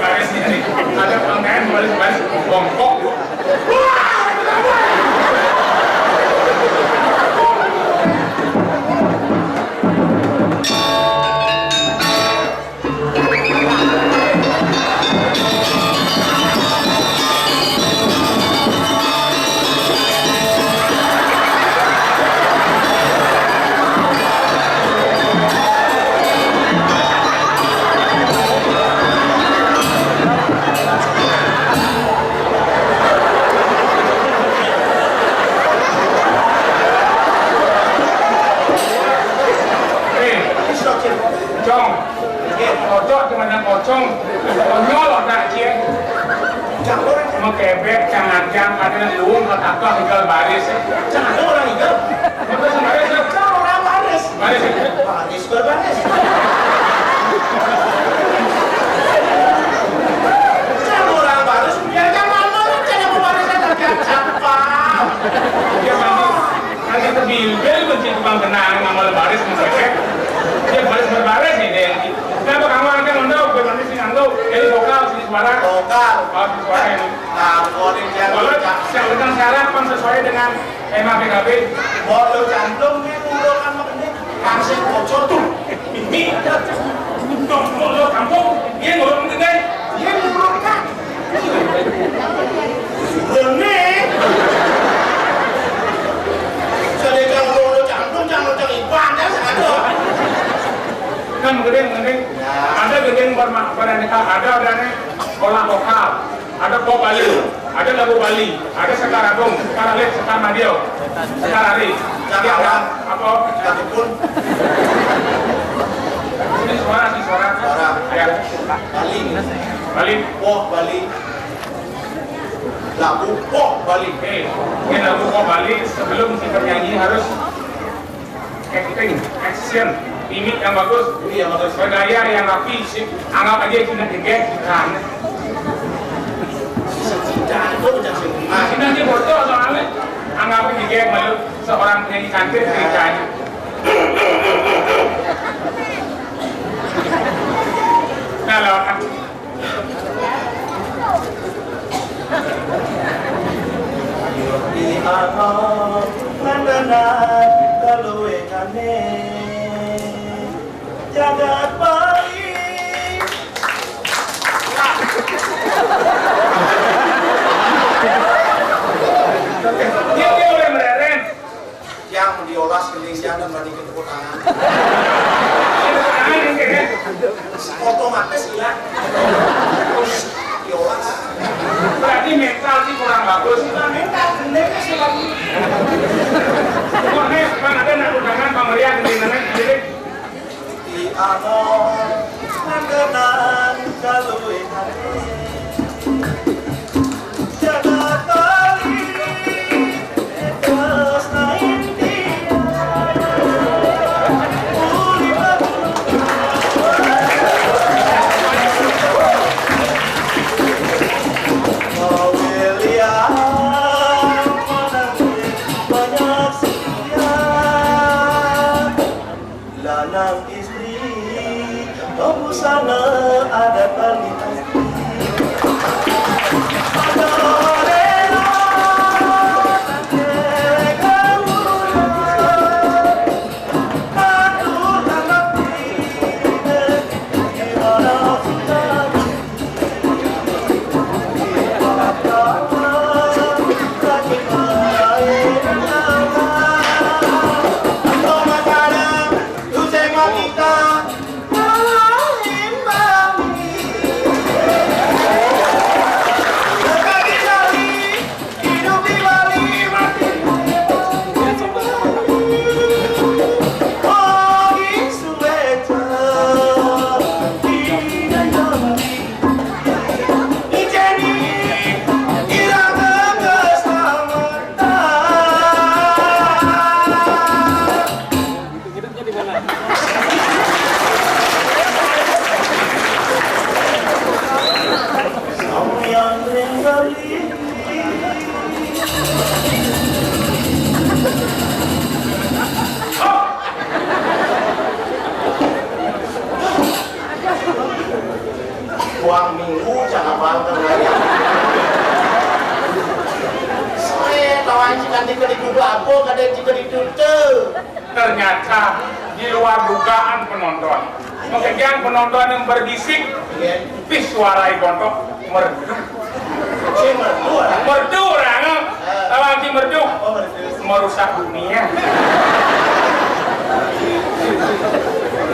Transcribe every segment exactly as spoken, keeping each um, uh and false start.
Baris ini ada pangkaian baris-baris bongkok. Wah, Eh, Cong. Ojo cuma yang kocong. Konyol otak cie. Cang orang. Mau kebek, cang ajang, ada yang luung, kata apa, tinggal baris. Cang ada orang tinggal. Baris, baris. Cang orang baris. Baris. Baris, berbaris. Cang orang baris, ya jangan malu, jangan mau baris, jangan siapa. Dia baris. Ada kebilbil benci tukang kenang sama lebaris mengkecek. Dia baris berbaris nih deh. Kenapa kamu angkat mondok? Berbaris sih anggo. Jadi vokal sih suara. Vokal. Oh, sih suara ini. Nah, kalau dia Kalau yang sedang syarat pun sesuai dengan tema P K B. Bodo jantung nih, udah kan makanya. Langsung bocor tuh. Ini. Dong, mondok kampung. Dia ngomong gede. Dia ngomong kan. Rene. Sadékang ngono cangkem, cangkem cang ibadah sakado. Kan gedé, gedé. Ada gedé berma-, beraneka, ada, ada nih sekolah vokal, ada pop Bali, ada lagu Bali, ada Sekar Agung, Sekar Alit, Sekar Madio, Sekar Ari. Sekar Awan. Apa? Sekar Dukun. Ini suara sih, suara. Suara. Ya. Bali. Bali. Wah, Bali. Lagu pop Bali. Eh, ini lagu pop Bali, sebelum kita nyanyi harus acting, action, mimik yang bagus. Iya, bagus. Bergaya yang rapi, sih. Anggap aja kita gede, kita. Nah, kita aja bocor soalnya. Anggap aja gede, malu seorang penyanyi cantik, ceritanya. Nah, lawan. Di alam ngandanan kaluwengane jagat Bali. Dia, dia udah mereren. Yang diolas gini siapa tadi ke tepuk tangan? Otomatis hilang. Terus diolas. Berarti mental sih kurang bagus. Bukan mental, bener sih lagi. Pokoknya kan ada nak undangan Bang Rian di mana jadi. Di alam ngandanan kaluwihane. Jagat Bali, terus naik dia. Uli baru. Mau lihat mana banyak sia. Lanang istri, busana adat Bali. Uang minggu cakap bang terbayar. Saya tahu aja kan di kali dulu apa kada di kali itu. Ternyata di luar dugaan penonton. Pekerjaan penonton yang berbisik, iya, pis suara ikontok merdu. Sing merdu orang. Merdu orang, eh. Kalau anti merdu, apa merdu? Merusak dunia.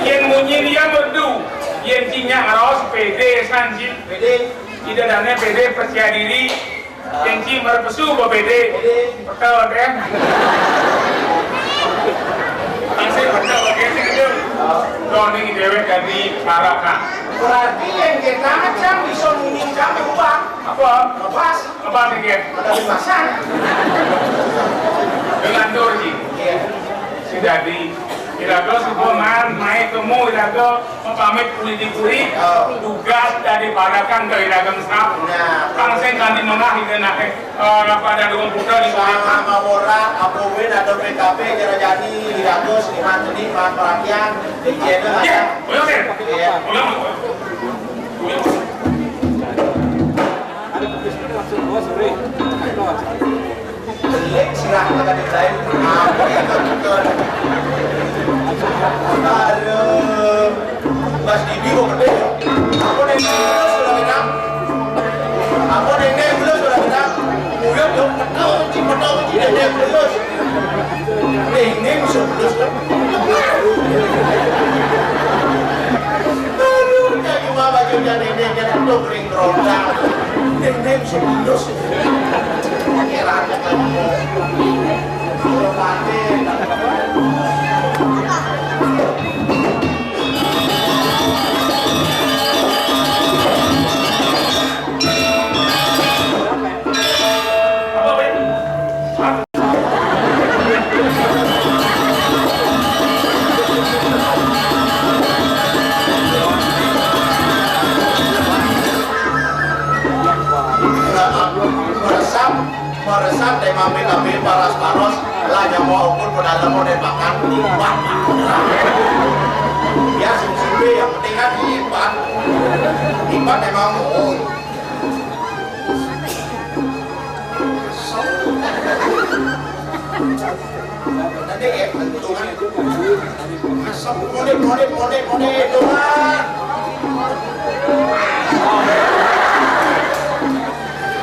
Yang munyi dia merdu, yang cinya raos pede sanji. Pede. Tidak dane pede percaya diri. Kenci merpesu babede. Betul, kan? Masih betul, oke, sih, gitu. Doni dewek dari Parakan. Berarti yang kita macam bisa munyi kami ubah. Apa? Ngebas. Ngebas, ya. Ada pasang. Dengan Dorji. Iya. Si Dadi. Iraga suba maan mai temu iraga. Mapamit puri di puri, oh, tugas dadi Parakan ka iraga mesra. Nah. Pang sing kanti mengah ida nahe, eh, pada dukung putra di puri. Sama mawora, apa win ada P K P, jara jani, iraga seniman seni, maan perakian, di channel. Ya, ada. Boleh, oke. Iya. Boleh, boleh. Boleh, boleh. Jelek sirah ka kadin lain. Apa ya, betul? Aduh. Mas Didi kok gede ya? Apa neng Didi terus sudah kita? Apa neng Didi terus sudah kita? Udah dong, betul, ci, betul, ci, neng Didi terus. Neng Didi bisa terus. Aduh, ya cuma bajunya neng Didi, jadi betul kering keroncong. Neng Didi bisa terus. Meresap, meresap tema P K B paras-paros, lah nyawa ukur pedalem model makan, ipat. Ya, sing simple, yang penting kan ipat. Ipat emang, oh. Nanti ya, bentukan. Asam, mode, mode, mode, mode, doang.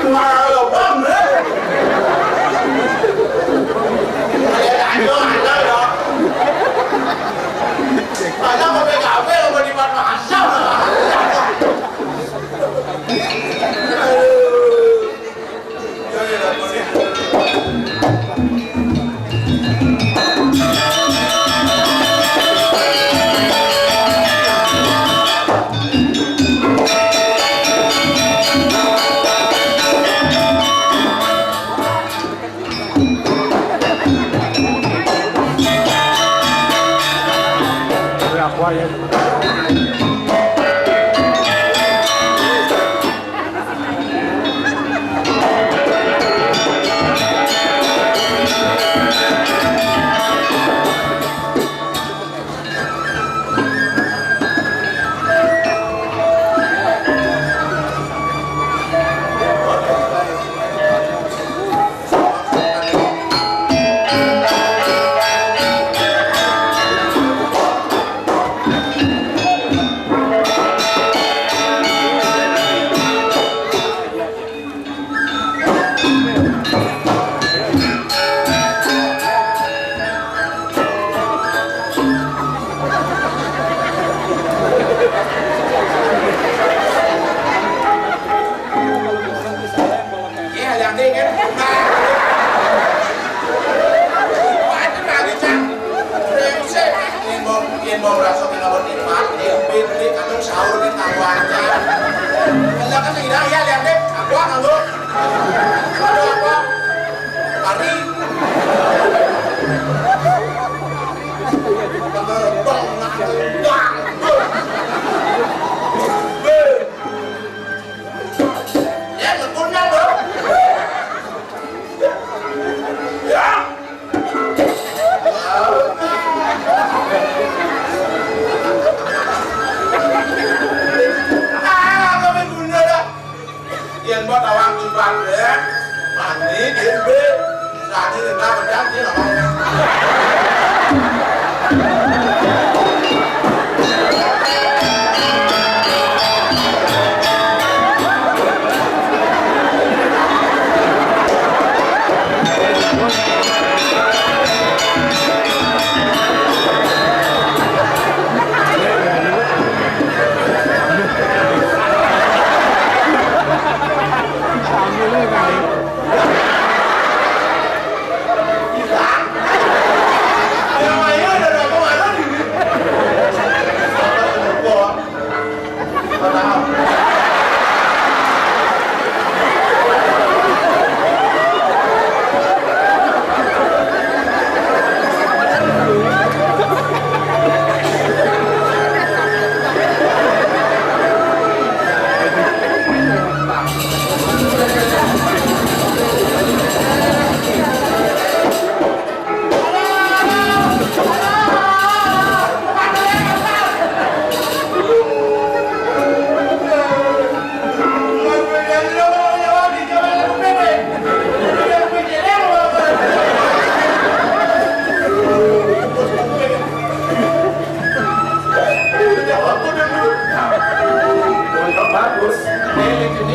Wah, lobang, eh. Ada, ada, ada, ya. Ada mau P K B, mau di mana? Asam. Aduh. Iya, yang dingin. Wah, itu lagi, Cang. Brengsek. Ini mau, ini mau merasa kena bernikmat. Ini beli kadang sahur di tahu aja. Kalau kan tidak, ya, lihat deh. Aku akan lu. Ada apa? Kari. Bang, bang, bang. Ya, betul nggak, Bro? Ya. Ah,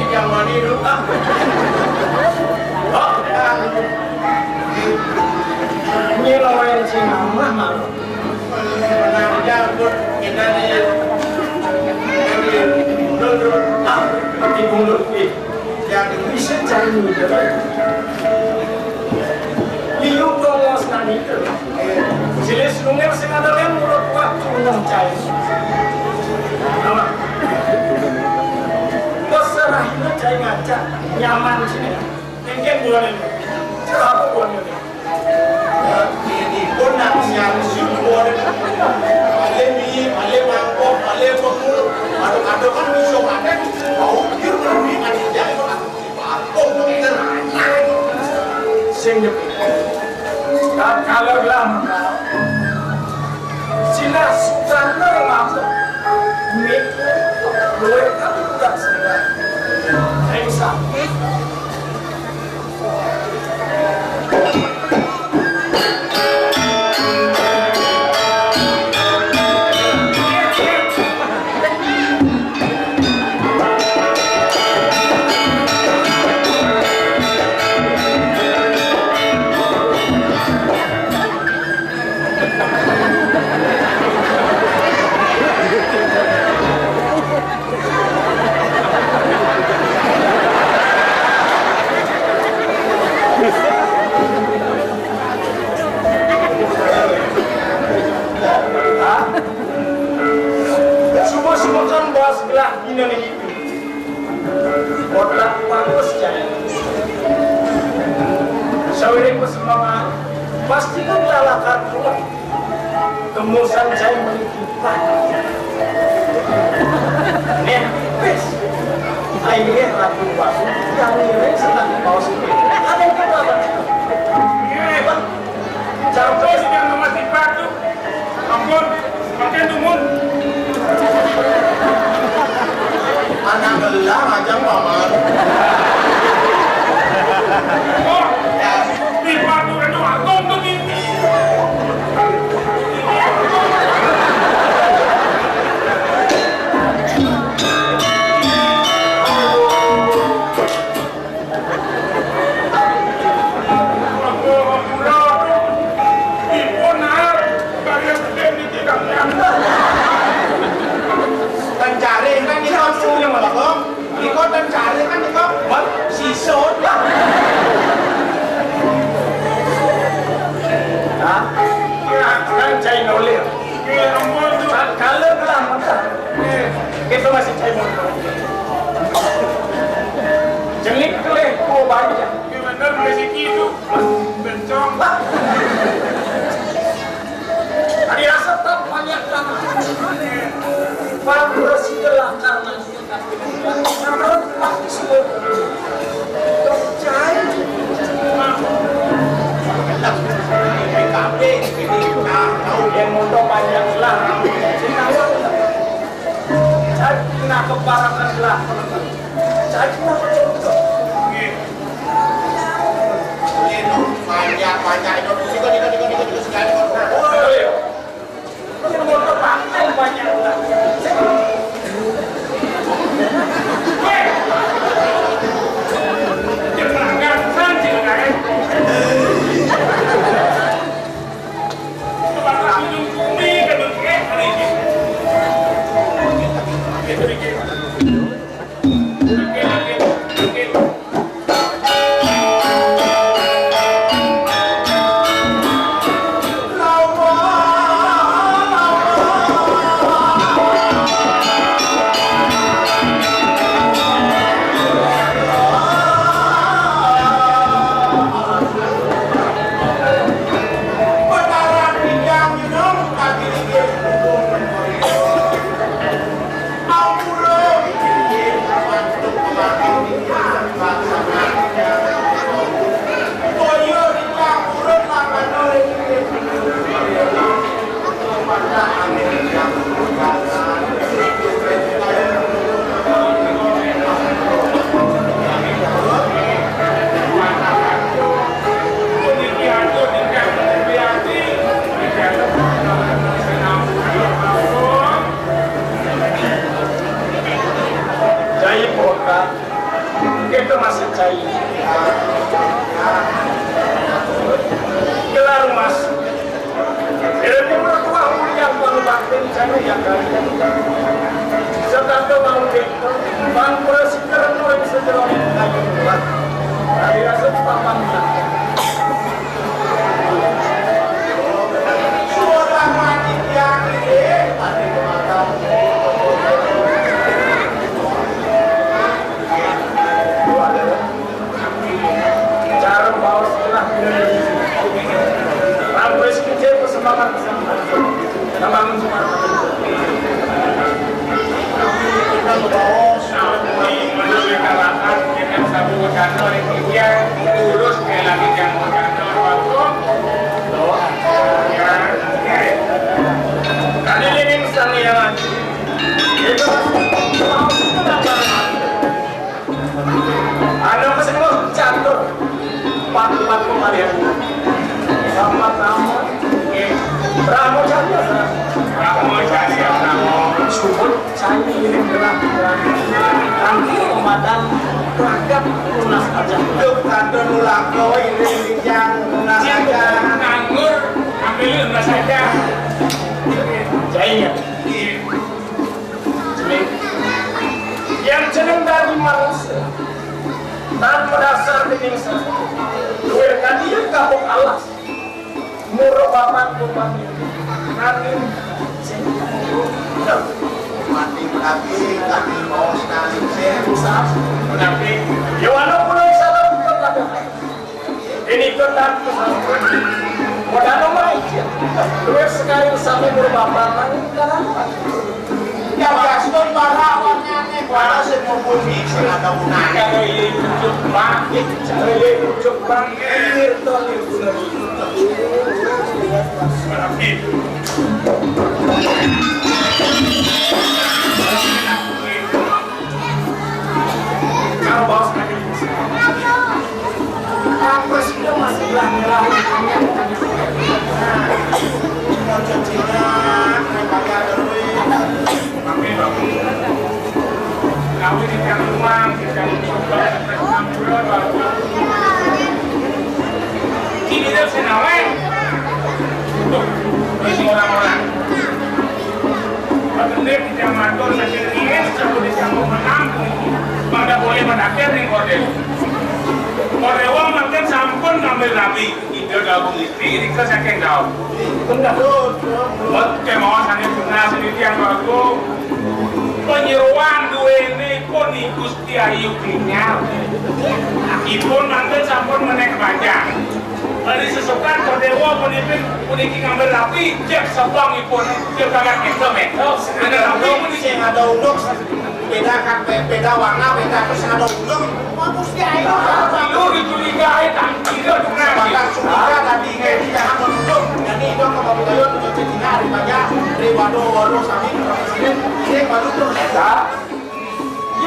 Yang mani lu, ah. Oh, kan. Ini lawan si Mama, Mama. Menang jangkut, kita nih. Ini mundur, ah, ini mundur, nih. Yang bisa cari mundur. Liu kongos nani. Jelas nunggu sing ada yang mulut waktu nang cai. Nama? Bos serahina cai ngaca nyaman sini. Engken bulan ini. Apa bulan ini? Ini pun nang siang siu bulan ini. Balik mi, balik mangkok, balik pengu. Aduh-aduh kan bisa makan. Mau pikir kan mi kan dia itu kan. Sing nyepi. Kalau lama, sila Sukarno mampu. Duit, duit aku juga seneng. Sing sakit. Semua-semua kan bahas gelah bina ni. Otak bagus, Cai. Sawiréh kumaha, pasti kan lakar pulang. Kemusan Cai menitipan. Nih, wis. Ayo, Ratu Bagus, kami senang mau sini. Ada yang apa? Iya, Bang. Capek sih yang mati batu. Ampun, makan tuh, Mun. Anak gelah aja, Paman. Oh, ya, di batu itu agung tuh, di. Pencari kan kita punya malah, Bang. Iko pencari kan iko, Bang, sisut. Hah? Kan cai nolir. Kalau bilang, kita masih cai nolir. Jelik kelih, tua banyak. Iya bener, rezeki itu. Bencong. Hari asap tak banyak tanah. Pak, bersih gelang karena dia tak. Menurut Pak, semua. Dok, cai. P K B, ini, nah, tahu dia motor banyak lah. Cai, nah, kebarakan lah. Cai, nah, contoh. Banyak, banyak. Ini, ini, ini, ini, segala. Oh, iya. Ini motor pakai banyak. Weh. Jangan ngansan, jangan. Tempat ujung bumi, kan, eh, hari ini. Oke, oke. Cai. Gelar Mas. Ilmu tuah mulia pangubaktin cai yang kali. Setata mau dek, pang prasikerno ing sejeroning kayu tuah. Kali rasa papan. Suara mati tiang ini, tadi kematan. Cara bawa setengah. Sampai sekitar persembahan. Sama mensumpah. Kita bawa sampai mana mereka lakukan, kita sabu wacana oleh dia, terus kayak lagi yang wacana, waktu. Ya, oke. Tadi ini misalnya, itu Anu kesemuh catur. Pat-pat kemalian. Sama kamu. Oke. Ramo Jaya. Ramo Jaya, Ramo. Subut cai ini gerak. Nanti umatang rakyat lunas aja. Yuk, tante nulako ini yang lunas aja. Nganggur, ambil lunas aja. Cainya. Iya. Jeneng. Yang jeneng dadi manusia. Tanpa dasar dening satu. Luwih kadieu kapok alas. Muruk papan kupang. Nanging sing mati kaki, kaki mau sekali sing. Tapi, yo ana pun salah bukan pada. Ini ketan pesan. Padahal mah iya. Duit sekali sampai berbapak lagi. Ya, gaston para warnanya. Para sing mumpuni, sing ada gunanya. Kalau iya cucuk bangkit, kalau iya cucuk bangkit, bener. Kalau bawa sekali. Apa sih, masih bilang nyelah? Nah, mau cucinya, naik pakai ada duit. Tapi bagus. Kami di tiang rumah, di tiang rumah, bagus. Ini dia senawai. Tuh, isi orang-orang. Patendhe titiang matur saking Inggris, sampun titiang menang puniki. Mangda polih mendakir ring Kordéwa. Kordéwa mangkin sampun ngambil rabi. Ida gabung istri, irika saking daun. Bener. Mut kemawon sané tunas titiang Prabu. Panyeroan duéné pun Gusti Ayu Krinyal. Ipun mangkin sampun menék panjang. Bari sesukan Kordéwa puniki, puniki ngambil rabi, jek sebangipun, jek banget gitu, men. Ada rabi puniki. Sing ada unduk, beda kan, be-, beda warna, beda terus sing ada unduk. Wah, Gusti Ayu. Lu dicurigai, tak kira dengar. Bahkan curiga tadi, kayak ini jangan menunduk. Jadi itu kalau betul, itu cedina daripada, daripada waduh, sami, ini baru terus.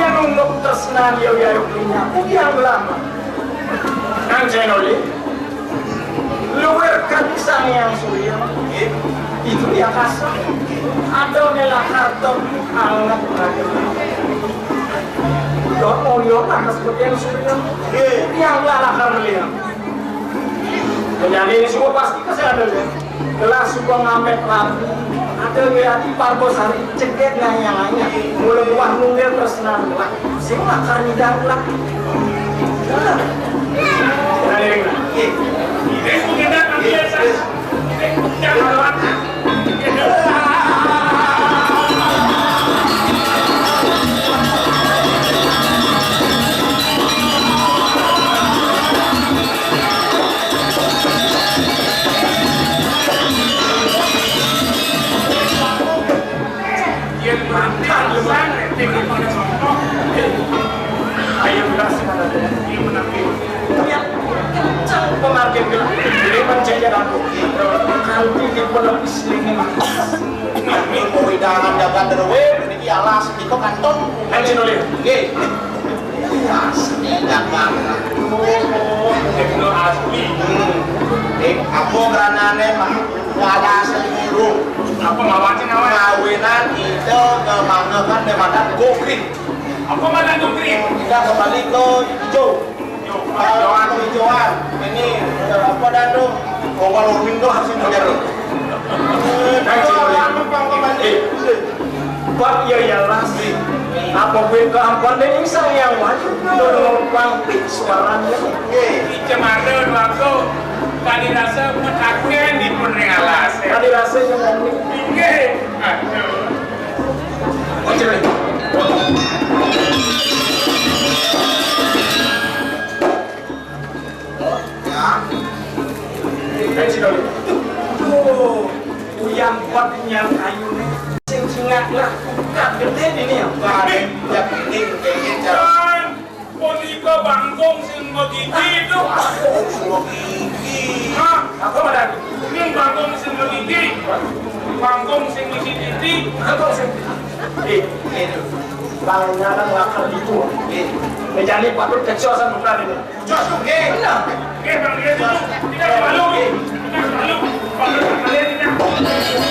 Yén unduk tresnan ya, ya, ya, punya, punya ulama. Nang Jainoli, luwir kan Sang Hyang Surya. Itu ya kasar. Ada nela karton anget lagi. Don Mulyo kan seperti yang Surya. Yang lalakar melihat. Penyanyi ini semua pasti kesana ya. Gelas suka ngambil lagu. Ada lihat di Parbo Sari, ceket nanya-nanya. Mulai buah nunggil terus nang. Sing makan di dalam. Nah, ini. Ini mungkin kan biasa. Yén makan, yén makan, yén makan. Ayo, beras, yén makan. Kenceng pemargin gelap, ini mencengkeran. Kanti di penepis ini. Ini mau hidangan jagat terwe, ini alas, itu kantong. Ayo, sini, Lin. Oke. Asli, jagat. Oh, itu asli. Hmm. Eh, apa geranane, Pak? Ada asli biru. Apa mawacin, mawacin? Kawinan itu kemanggakan daripada gokil. Komandan Dukri. Kita kembali ke hijau. Hijau. Ah, Johan. Hijauan. Ini, eh, apa dah tu? Global warming tu harus dikejar. Eh, Pak, ya, ya, lah. Apa gue keampuhan deh, ini sang yang wajib. Numpang suaranya. Nggih. Cemara, Pak, kok tadi rasa metaken di pun alas. Tadi rasa yang ngomong. Nggih. Aduh. Ya. Tuh, uyang pot nyang kayune. Sing singak lah, bukan gede ini ya. Bukan, ya, ini, ini, Punika bangkung sing magigi, Duk. Bangkung sing magigi. Hah? Apa, Madani? Ini bangkung sing magigi. Bangkung sing ngisi titi. Bangkung sing, eh, eh, Duk. Bangnya kan lakar gitu. Eh. Mejani patut kecil sama bukan ini. Jos, Duk, eh. Benar. Eh, Bang, dia dulu. Kita selalu. Kita selalu. Bang, kalian tidak.